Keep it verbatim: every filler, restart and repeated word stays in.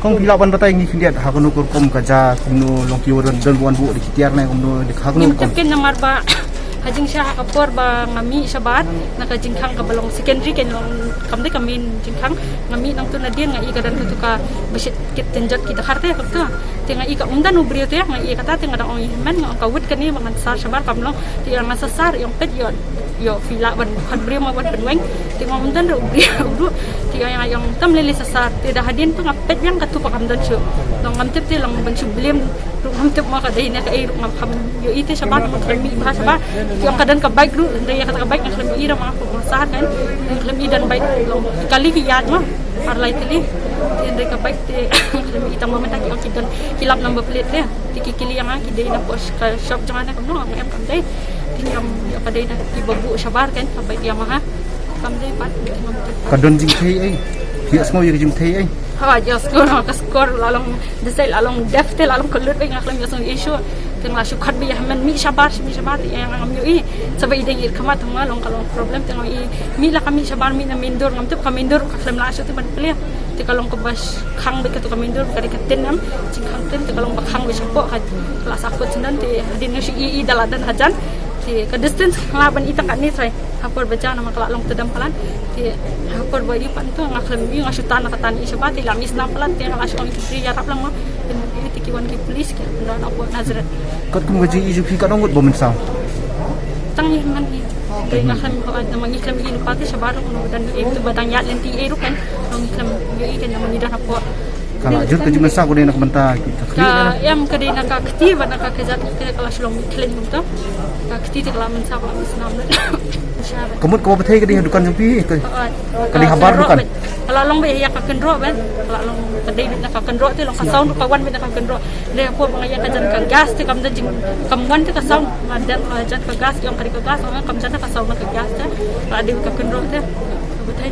Kong phi lah ban batai ngi khyndiat ha kano ka rukom ka jia, kumno long ki wan don wan buh da ki tiar ne kumno, ha kano ka rukom? Ngim tip keiñ namar ba ha jingshisha ha ka por ba nga mih shabar na ka jingkhang kaba long secondary, keiñ long kam dei ka main jingkhang. Nga mih nangtu nadien nga i ka don katu ka ba shit kit tynjot ki dkhar te katu. Te nga i ka ym don u briew te, nga i kata te nga dang ong i hynmen, nga ong ka wut kane ba ngan sar shabar kam long. Te nga sasar, ïa peit ïa, ïa phi lah ban khot briew ma ban pynweng. Te nga ym don ruh u briew ruh. Te ïa, ïa tam lei lei sasar. Te da hadien tu nga peit biang katu pat kam don shuh. Dang ngam tip te long ban shu blame ruh ngam tip ma ka dei ne kaei ruh ngam kham ïohi te shabar, ngam khlem mih bha shabar. Te ong ka don ka bike ruh, hynrei ïa kata ka bike ngam khlem ïohi, da ma nga sasar kan. Ngam khlem ïohi don bike long kali ki ïaid ma. Ar lai tylli. Te hynrei ka bike te ngam khlem ïohi, tang ba mynta ki ong ki don, ki lap number plate te. Te ki kylli ïa nga ki dei na poh ka shop jong nga ne kumno, nga ong em kam dei. Te ki ong ïa ka dei na kiba buh shabar kan, ka bike Yamaha. Kam dei pat, ngam tip. Ka don jingthei ei? Phi ïohsngew ïa ka jingthei ei? Ha, ïohsngew, ka skor la long, desai la long deaf te la long kyllut beit, nga khlem ïohsngew ei shuh. Te nga la shu khot beit ïa hynmen, mih shabar, mih shabar, te ïa nga ngam ïohi. Sa ba i dang i khmat, tang ma long ka long problem, te nga i mih la ka mih shabar, mih na main door, ngam tip ka main door ka khlem lah shuh te ban plie. Te ka long kaba khang beit katu ka main door, ka dei ka tin em, jingkhang tin, te ka long ba khang beit shapoh, ka la sah kut syndon, te hadien nga shu i i da la don hajan. Te ka distance nga lah ban i tang katne trai. Ha por ba jia namar ka la long tdem palat. Te ha por ba i pat to nga khlem i, nga shu tan na ka tan i shabar, te la mih snam palat, te nga la shu ong ïa ki briew ïarap lang ma. Te ki wan ki police ki pyndonkam hapoh Nazareth. Katkum ka jingïohi jong phi, katno ngut ba mynsaw? Tang i man i. Te nga khlem, namar ngi khlem i lypa te shabar ruh, namar don i te ba dang ïaid lynti ei ruh kan. Ngi khlem ïohi kan namar ngi don hapoh. Ka la jur ka jingmynsaw ka dei na ka bynta ka khlieh ne? Ka em, ka dei na ka kti bad na ka kjat, te ka la shu long khlem kumta. Ka kti te ka la mynsaw, ka la mynsaw. Ka mut kaba pynthei ka dei ha dukan jong phi? Ka, ka dei habar dukan? Ka la long beit ïa ka kynroh beit. Ka la long, ka dei beit na ka kynroh te, long ka sound ka wan beit na ka kynroh. Te hapoh ba nga ïeng ka jan ka gas te kam da jing, kam wan te ka sound. Nga dep ka jan ka gas, ïong ka dei ka gas, ong kam jan ka sound na ka gas te. Ka la dei ka kynroh te. Ka pynthei.